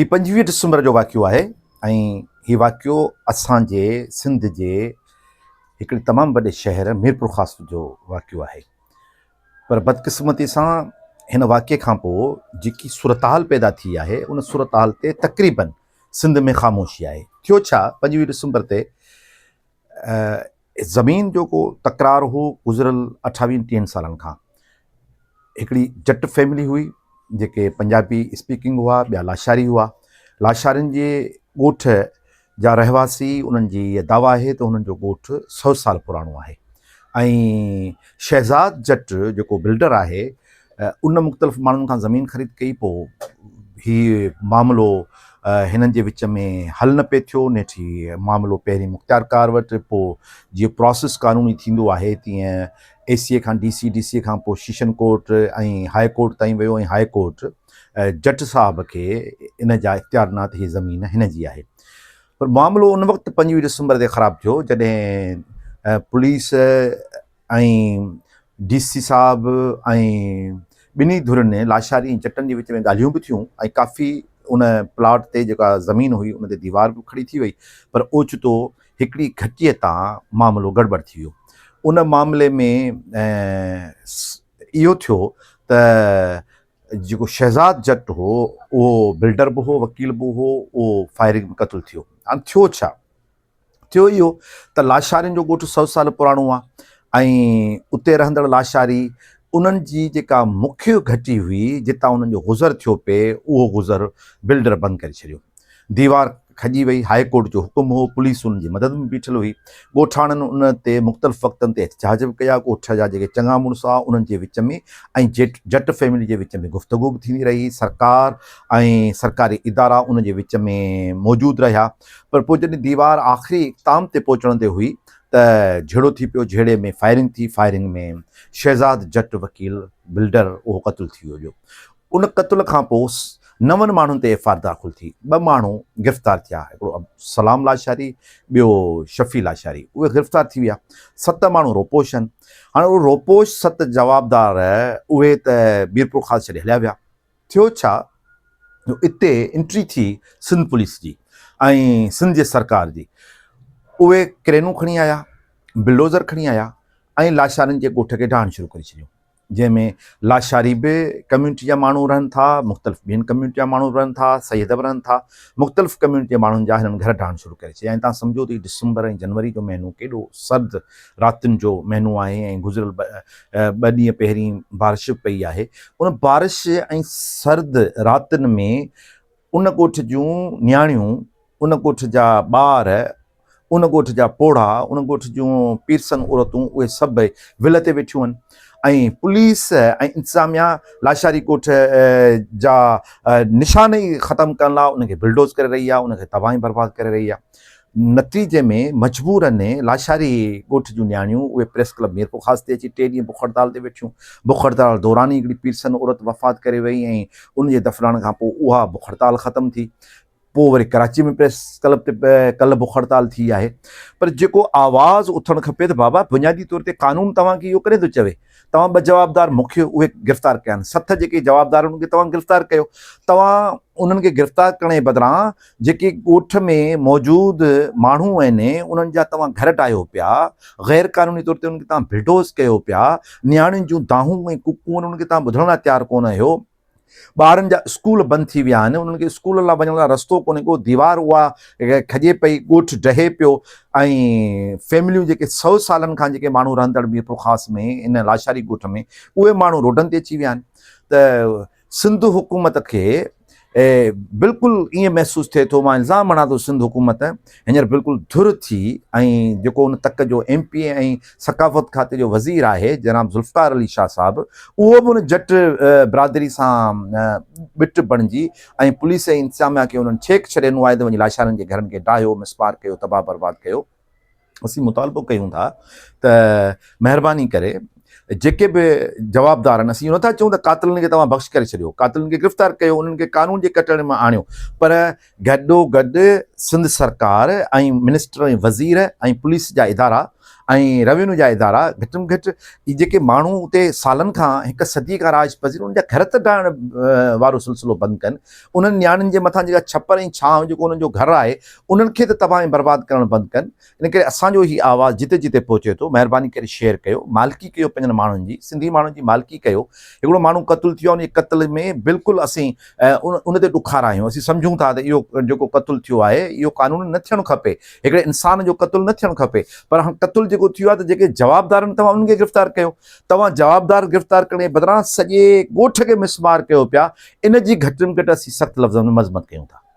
هي 25 ڊسمبر جو واقعو آهي ۽ هي واقعو اسان جي سنڌ جي هڪڙي تمام وڏي شهر ميرپورخاص جو واقعو آهي پر بدقسمتي سان هن واقعي کان پوء جيڪي صورتحال پيدا ٿي آهي ان صورتحال تي تقريبن سنڌ ۾ خاموشي آهي. ٿيو ڇا 25 ڊسمبر تي زمين جو ڪو تڪرار هو گذريل اٺاويهن ٽيهن سالن کان هڪڙي جٽ فيملي هئي جيڪي پنجابي اسپيڪنگ هئا ٻيا لاشاري هئا لاشارين جي ڳوٺ جا رهواسي انهن جي اها دعويٰ آهي ته انهن جو ڳوٺ سو سال پراڻو آهي ۽ شهزاد جٽ جيڪو بلڊر آهي ان مختلف ماڻهن کان زمين خريد ڪئي پوء هي معاملو هنن جي وچ ۾ حل نه پئي ٿيو نيٺ هي معاملو پهرين مختيارڪار وٽ پوء جيئن پراسيس قانوني ٿيندو آهي تيئن اي سي اي کان ڊي سي ڊي سي کان پوء سيشن ڪورٽ ۽ هاء ڪورٽ تائين ويو ۽ هاء ڪورٽ جٽ صاحب کي ان جا اختيار ڏنا ته هي زمين هن جي آهي پر معاملو ان وقت 25 ڊسمبر تي خراب ٿيو جڏهن پوليس ۽ ڊي سي صاحب ۽ ٻنهي ڌرين لاشاري ۽ جٽن جي وچ ۾ ڳالهيون به ٿيون ۽ ڪافي ان پلاٽ تي جيڪا زمين هئي ان تي ديوار به کڙي ٿي وئي پر اوچتو هڪڙي گهٽيء تان معاملو گڙٻڙ ٿي ويو ان معاملي ۾ اهو ٿيو ته جيڪو شهزاد جٽ هو اهو بلڊر به هو وڪيل به هو اهو فائرنگ ۾ قتل ٿيو هاڻي ٿيو ڇا؟ ٿيو اهو ته لاشارين جو ڳوٺ سئو سال پراڻو آهي ۽ اتي رهندڙ لاشاري انهن جي جيڪا مکيه گهٽي هئي جتان انهن جو گذر ٿيو پئي اهو گذر بلڊر بند ڪري ڇڏيو. ديوار کڄي وئي، هاء ڪورٽ جو حڪم هو، پوليس انهن جي مدد ۾ بيٺل هئي. ڳوٺاڻن ان تي مختلف وقتن تي احتجاج به ڪيا، ڳوٺ جا جيڪي چڱا مڙس هئا انهن جي وچ ۾ ۽ جٽ فيملي جي وچ ۾ گفتگو به ٿيندي رهي، سرڪار ۽ سرڪاري ادارا ان جي وچ ۾ موجود رهيا. پر پوء جڏهن ديوار آخري اختتام تي پهچڻ تي هئي ته جهيڙو ٿي پيو، جهيڙي ۾ فائرنگ ٿي، فائرنگ ۾ شهزاد جٽ وڪيل بلڊر اهو قتل ٿي ويو جو ان قتل کان پوء نون ماڻهن تي ايف I R داخل ٿي، ٻه ماڻهو گرفتار ٿيا، هڪڙو عبدالسلام لاشاري ٻيو شفيع لاشاري، اهي گرفتار ٿي ويا، ست ماڻهو روپوش آهن، هاڻي اهي روپوش ست جوابدار اهي ته ميرپورخاص ڇڏي هليا ويا. ٿيو ڇا جو اتي انٽري ٿي سنڌ پوليس جي ۽ سنڌ جي سرڪار جي اهي ڪرينون کڻي آيا بلڊوزر کڻي آيا ۽ لاشارين جي ڳوٺ کي ڊاهڻ شروع ڪري ڇڏيو جنهن ۾ لاشاري به ڪميونٽي جا ماڻهو رهن ٿا مختلف ٻين ڪميونٽي جا ماڻهو رهن ٿا سيد به رهن ٿا مختلف ڪميونٽي جي ماڻهن جا هنن گهر ڊاهڻ شروع ڪري ڇڏيا ۽ تان سمجهو ته ڊسمبر ۽ جنوري جو مهينو ڪيڏو سرد راتين جو مهينو آهي ۽ گذريل ٻه ڏينهن پهرين بارش به پئي آهي ان بارش ۽ سرد راتين ۾ ان ڳوٺ جون نياڻيون ان ڳوٺ جا ٻار ان ڳوٺ جا پوڙها ان ڳوٺ جون پيرسن عورتون اهي سڀ ول تي ويٺيون آهن ۽ پوليس ۽ انتظاميا لاشاري ڳوٺ جا نشان ئي ختم ڪرڻ لاء ان کي بلڊوز ڪري رهي آهي ان کي تباهه ۽ برباد ڪري رهي آهي نتيجي ۾ مجبورن لاشاري ڳوٺ جون نياڻيون اهي پريس ڪلب ميرپورخاص تي اچي ٽي ڏينهن بک هڙتال تي ويٺيون. بک هڙتال دوران ئي هڪڙي پيرسن عورت وفات ڪري وئي ۽ ان جي دفنائڻ کان پوء اها بک هڙتال ختم ٿي. پوء وري ڪراچي ۾ پريس ڪلب تي ڪلهه بک هڙتال ٿي آهي. پر جيڪو آواز اٿڻ کپي ته بابا بنيادي طور تي قانون توهان کي اهو ڪڏهن ٿو چوي توهان ٻه جوابدار مکيه اهي گرفتار ڪيا آهن ست جيڪي جوابدار انهن کي توهان گرفتار ڪيو توهان انهن کي گرفتار ڪرڻ جي بدران جيڪي ڳوٺ ۾ موجود ماڻهو آهن انهن جا توهان گهر ڊاهيو پيا غير قانوني طور تي انهن کي توهان بلڊوز ڪيو پيا نياڻين جون دانهون ۽ ڪوڪون انهن کي توهان ٻڌڻ لاء تيار ڪونه آهيو ٻارن جا اسڪول بند ٿي ويا آهن انهن کي اسڪول لاء وڃڻ لاء رستو ڪونهي ڪو ديوار اها کڄي پئي ڳوٺ ڊهي پيو ۽ فيمليون جيڪي سو سالن کان جيڪي ماڻهو رهندڙ ميرپورخاص ۾ ان لاشاري ڳوٺ ۾ اهي ماڻهو روڊن تي اچي ويا آهن ته سنڌ حڪومت کي بلڪل ائين محسوس ٿئي ٿو مان الزام هڻان ٿو سنڌ حڪومت هينئر بلڪل ڌر ٿي ۽ جيڪو ان تڪ جو ايم پي اي ۽ ثقافت کاتي جو وزير آهي جناب ذوالفقار علي شاهه صاحب اهو به ان جٽ برادري سان ٻٽ بڻجي ۽ پوليس ۽ انتظاميا کي انهن ڇيڪ ڇڏي ڏنو آهي ته وڃي لاشارن جي گهرن کي ڊاهيو مسمار ڪيو تباهه برباد ڪيو. اسين مطالبو ڪيون ٿا ته مهرباني ڪري جيڪي به جوابدار آهن اسين اهو نٿا چئون ته قاتلن کي توهان بخش ڪري ڇڏيو قاتلن کي گرفتار ڪيو انهن کي قانون جي ڪٽهڙي مان آڻيو پر گڏو گڏ سنڌ سرڪار ۽ منسٽر ۽ وزير ۽ پوليس جا ادارا ۽ روينيو جا ادارا گهٽ ۾ گهٽ هي جيڪي ماڻهو اتي سالن کان هڪ صدي کان رهائش پذير انهن جا گهر ته ڊاهڻ وارو سلسلو بند ڪن. انهن نياڻين جي مٿان جيڪا ڇپر ۽ ڇانو جيڪو انهن جو گهر آهي انهن کي ته تباهه ۽ برباد ڪرڻ بند ڪن. ان ڪري اسان جو هي آواز جتي جتي پهچي ٿو مهرباني ڪري شيئر ڪيو مالڪي ڪيو پنهنجن ماڻهن جي سنڌي ماڻهن جي مالڪي ڪيو. هڪڙو ماڻهو قتل ٿيو آهي ان جي قتل ۾ بلڪل اسين ان تي ڏکارا آهيون اسين سمجهون ٿا ته اهو جيڪو قتل ٿيو آهي اهو قانون نه ٿيڻ کپي هڪڙي انسان جو قتل نه ٿيڻ کپي پر هاڻ قتل جيڪو ٿيو آهي ته جيڪي جوابدار آهن توهان انهن کي گرفتار ڪيو توهان جوابدار گرفتار ڪرڻ جي بدران سڄي ڳوٺ کي مسمار ڪيو پيا ان جي گهٽ ۾ گهٽ اسين سخت لفظن ۾ مذمت ڪيون ٿا.